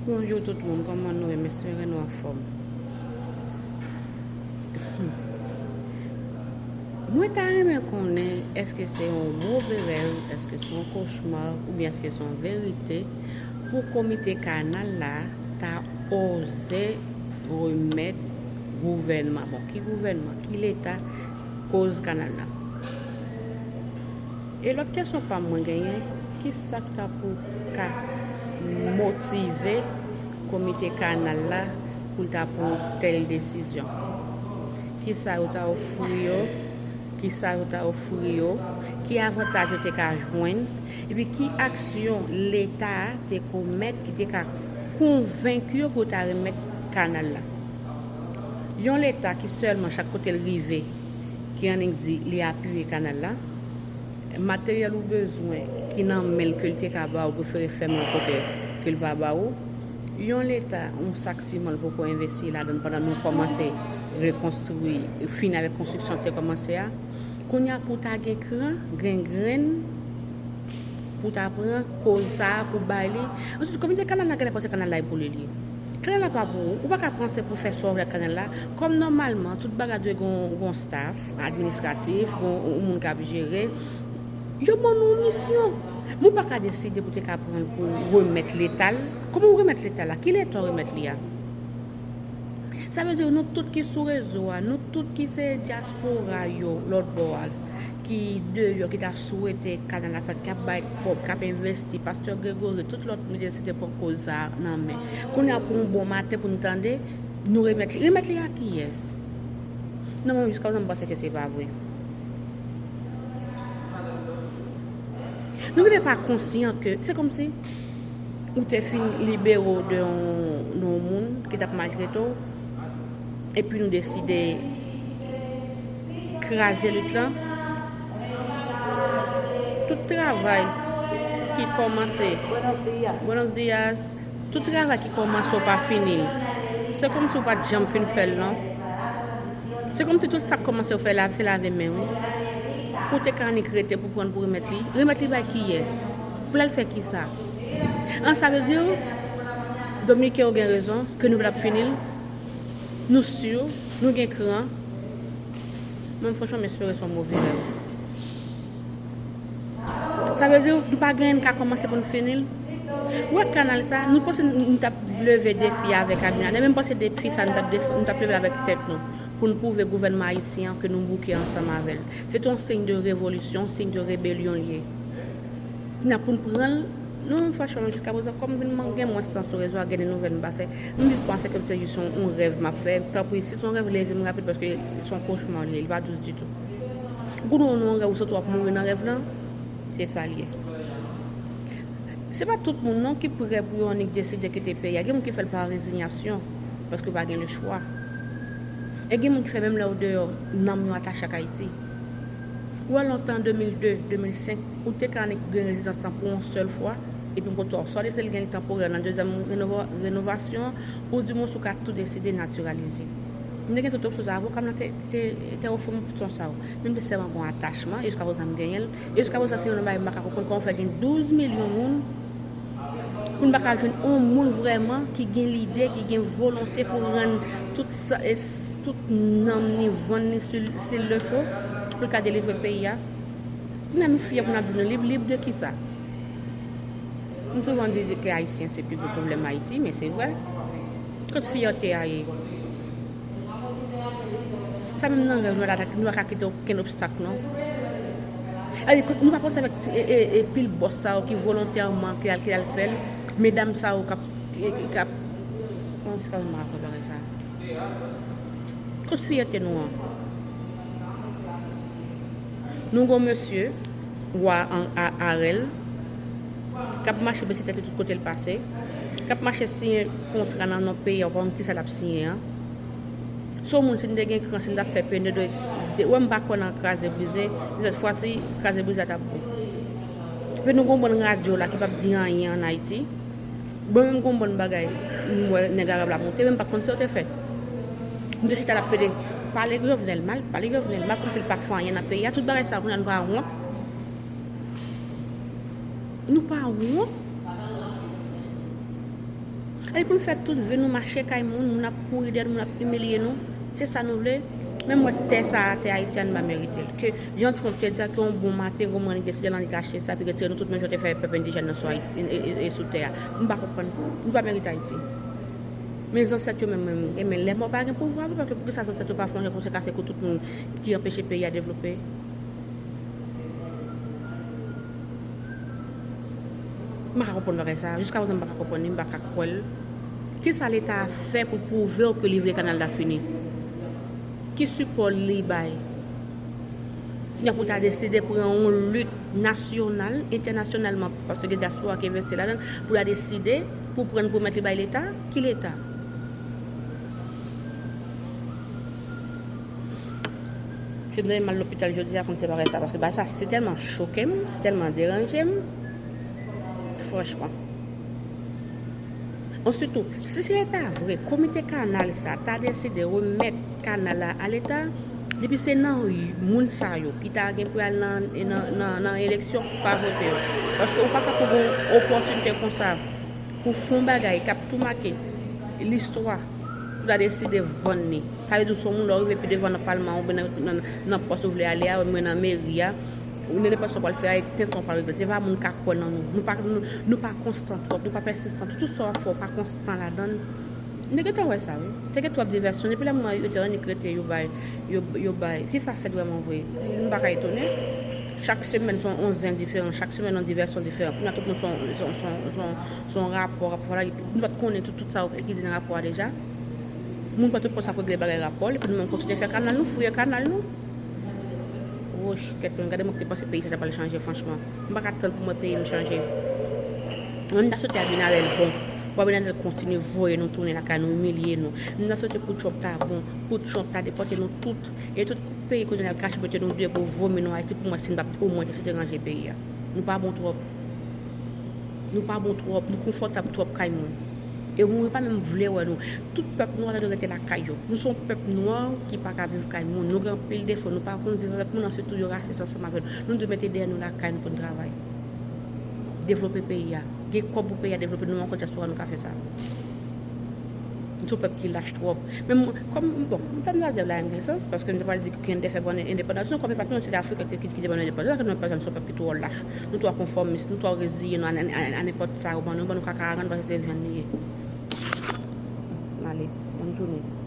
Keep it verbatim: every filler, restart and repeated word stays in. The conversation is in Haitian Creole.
Bonjou tout moun, kòman nou ye? M espere nou anfòm. Mwen ta renmen konnen èske se yon move rèv, èske se yon kochma, oubyen èske se yon verite pou komite kanal la ta oze remèt gouvènman, bon, ki gouvènman, ki leta koz kanal la. E lòt kesyon pa mwen genyen, ki sa k ta pou ka motive komite kanal la pou l ta pran yon tèl desizyon? Ki sa yo ta ofri yo? Ki sa yo ta ofri yo? Ki avantaj yo te ka jwenn? Epi ki aksyon leta a te komèt ki te ka konvenk yo pou yo ta remèt kanal la? Yon leta ki sèlman chak kote l rive, ki annik di li apiye kanal la, materyèl ou bezwen ki nan men l ke l te ka ba ou, prefere fèmen yon kote ke l pa ba ou. Yon leta, yon sak siman l poko envesti ladan l pandan nou kòmanse rekonstwi, fini avèk konstriksyon te kòmanse a. Kounye a pou ta gen kran, gen grenn, pou ta pran koz sa a pou bay li. Answit, komite kanal la genlè panse kanal la e pou li li ye. Kanal la pa pou ou. Ou pa ka panse pou fè sa w vle ak kanal la. Kòm nòmalman, tout bagay dwe gon, gon staff administratif, gon yon moun k ap jere. Yo ban nou yon misyon. Men ou pa ka deside pou te ka pran l pou remèt leta l. Kòman ou remèt leta l la? Ki leta w remèt li a? Sa vle di nou tout ki sou rezo a, nou tout ki se dyaspora yo lòt bò a, ki deyò, ki ta swete kanal la fèt, k ap bay kòb, k ap envesti, pastè Gregory, tout lòt medya site pran koz sa a nan men. Kounye a pou yon bon maten pou nou tande, nou remèt li. Remèt li a kiyès? Non, mwen, jiska prezan, m panse ke se pa vre. Nou genlè pa konsyan ke se kòmsi ou te fin libere w de yon, de yon moun ki t ap maltrete w, epi nou deside kraze lit lan. Tout travay ki kòmanse, buenos dias, tout travay ki kòmanse ou pa fini l, se kòmsi ou pa t janm fin fè l non. Se kòmsi tout sa k kòmanse ou fè la, se lave men wi. Pou te ka annik rete pou pran l pou remèt li. Remèt li bay kiyès? Pou l al fè kisa? An, sa vle di Dominiken yo gen rezon ke nou p ap fini l. Nou si, nou gen kran. Mwen franchman m espere se yon move rèv. Sa vle di nou pa gen anyen ka kòmanse pou n fini l. Ou wè kanal sa, nou panse n t ap leve defi a avèk Abinader, men m panse defi sa nou t ap def- nou t ap leve l avèk tèt nou, pou n pwouve gouvènman ayisyen an ke nou bouke ansanm avè l. Se te yon siy de revolisyon, siy de rebelyon l ye. Kounye a pou n pran l, non, franchman, jiska prezan, kòm m vin man- gen mwens tan sou rezo a, gen de nouvèl m pa fè. M jis panse ke se jis yon, yon rèv m ap fè. Tanpri, si se yon rèv, leve m rapid, paske se yon kochma l ye, li pa dous ditou. Ou konn ou nan yon rèv, ou santi w ap mouri nan rèv lan, se sa l ye. Se pa tout moun non ki prè pou yo annik deside kite peyi a. Gen moun ki fè l pa rezinyasyon, paske yo pa gen lechwa. E gen moun ki fè menm lè yo deyò, nanm yo atache ak Ayiti. Ou wè lontan, de mil de, de mil senk, ou te ka annik gen rezidans lan pou yon sèl fwa, epi m konn di w, swa w deside l gen li tanporè nan dezyèm renova- renovasyon, ou di moun ou ka tou deside natiralize. M te gen tout opsyon sa, avoka m nan te, te, te ofri m opsyon sa yo. Men m te sèlman gen yon atachman, e jiska prezan m genyen l. E jiska prezan se yon bagay m pa ka konprann kòman fè gen douz milyon moun, pou n pa ka jwenn yon moun vrèman ki gen lide, ki gen volonte pou rann tout sa, e s- tout nanm ni, vann ni, si, s'il le faut, pou l ka delivre peyi a. Kounye a nou fyè pou n ap di nou lib, lib de kisa? M souvan di ke Ayisyen se pi gwo pwoblèm Ayiti, men se vre. Kot fyète a ye? Sa menm nan rèv nou pa ta- nou pa ka kite okenn obstak non. Sa vle di, nou pa panse avèk ti, e, e, e pil bòs sa yo ki volontèman ki al, ki al fè l, medam sa yo k ap, ki, ki ap, bon, se pa m pa konn bagay sa. Kot fyète nou an? Nou gon mesye, wa an, a, Arèl, k ap mache bese tèt li tout kote l pase, k ap mache siyen kontra nan non peyi a, ou pa konn kisa l ap siyen an. Se yon moun, si n te gen kran, si n t ap fè pene de, de, wè m pa kwè nan kraze brize, men sèt fwa si kraze brize a t ap bon. Epi nou gon bann radyo la ki p ap di anyen ann Ayiti. Bon, menm gon bann bagay, m wè nèg Arab la monte, men m pa t konn sa yo te fè. Nou te chita l ap pede, pale Jovenel mal, pale Jovenel mal, kòmsi l pa fè anyen nan peyi a, tout bagay sa yo, kounye a nou pa wont. Nou pa wont. Epi pou nou fè tout vi nou mache kay moun, moun ap kouri dèyè nou, moun ap imilye nou. Se sa nou vle? Menm mwen tè sa a, tè Ayiti a, nou pa merite l. Ke jan Trump te di a, ke yon bon maten, yon moun deside l annik achte sa, epi retire nou tout, menm jan te fè pèp endijèn nan sou Ayiti, e, e, e, e sou tè a. M pa konprann. Nou pa merite Ayiti. Men zansèt yo menm, menm, e men lè mò pa gen pouvwa tou, paske poukisa zansèt yo pa fè yon jan konsekase kou tout moun ki anpeche peyi a devlope? M pa ka konprann bagay sa. Jiska prezan, m pa ka konprann li, m pa ka kwè l. Kisa Leta a fè pou pwouve w ke li vle kanal la fini? Ki sipò li bay? Kounya pou ta deside pran yon lit nasyonal, entènasyonalman, paske gen dyaspora ki envesti ladan, pou ta deside pou pran pwomèt li bay Leta? Ki Leta? Se mwen menm al lopital jodi a konn se bagay sa, paske bagay sa se tèlman choke m, se tèlman deranje m, franchman. Answit tou, si se ta vre, komite kanal sa ta deside remèt kanal la a Leta, depi se nan moun sa yo ki ta gen pou al nan, nan, nan, nan eleksyon, pa vote yo. Paske ou pa ka pou gen opòtinite konsa pou fè yon bagay k ap tou make listwa, pou ta deside vann li. Sa vle di w se yon moun lè w rive pi devan nan palman an oubyen nan, nan, nan pòs ou vle ale a, oubyen nan meri a, ou nan nenpòt sa w pral fè a, e tenten w pral regrèt. Se pa moun k ap kwè nan nou. Nou pa, nou, nou pa konstan twòp, nou pa pèsistan twòp. Tout sa w ap fè, w pa konstan ladan l. M te gentan wè sa, wi. Te gen twòp divèsyon. Depi lè moman yo te annik rete, yo bay, yo, yo bay. Si sa fèt vrèman vre, m pa ka etone. Chak semèn, se yon zen diferan. Chak semèn, yon divèsyon diferan. Kounya tout moun se yon, se yon, se yon, se yon, se yon rapò, rapò, vwala, epi nou pa t konnen tout, tout sa ki di nan rapò a deja. Moun pran tout pòz ap regle bagay rapò l, epi nou menm kontinye fè kanal nou, fouye kanal nou. Woy, kèt mwen, gade mwen ki te panse peyi sa ta pral chanje, franchman. M pa ka tann pou m wè peyi m chanje. Mwen, m ta swete Abinader bon. Pou Abinader kontinye voye nou tounen lakay nou, imilye nou. M ta swete pou Trump ta bon, pou Trump ta depòte nou tout. E tout peyi kote n al kache mete nou deyò pou vomi nou Ayiti, pou mwen si n p ap omwen deside ranje peyi a. Nou pa bon twòp. Nou pa bon twòp, nou konfòtab twòp kay moun. E moun yo pa menm vle wè nou. Tout pèp nwa ta dwe rete lakay yo. Nou se yon pèp nwa ki pa ka viv kay moun. Nou gen anpil defo, nou pa konn viv avèk moun, answit tou yo rasis ansanm avè nou. Nou dwe mete dèyè nou lakay nou pou n travay. Devlope peyi a. Gen kòb pou peyi a devlope, nou ankò dyaspora nou ka fè sa. Nou se yon pèp ki lach twòp. Men mwen, kòm, bon, m ta vle di la, m gen sans, paske m te pral di ki endè fè ban endepandans, non, kòm e pa tout moun se Afrik ki, ki, ki te ban endepandans, paske nou pa janm se yon pèp ki twò lach. Nou twò konfòmis, nou twò reziye nou a, a, a, a nenpòt sa yo ban nou, ban nou kakarann, paske se vyann li ye. M ale, bòn jounen.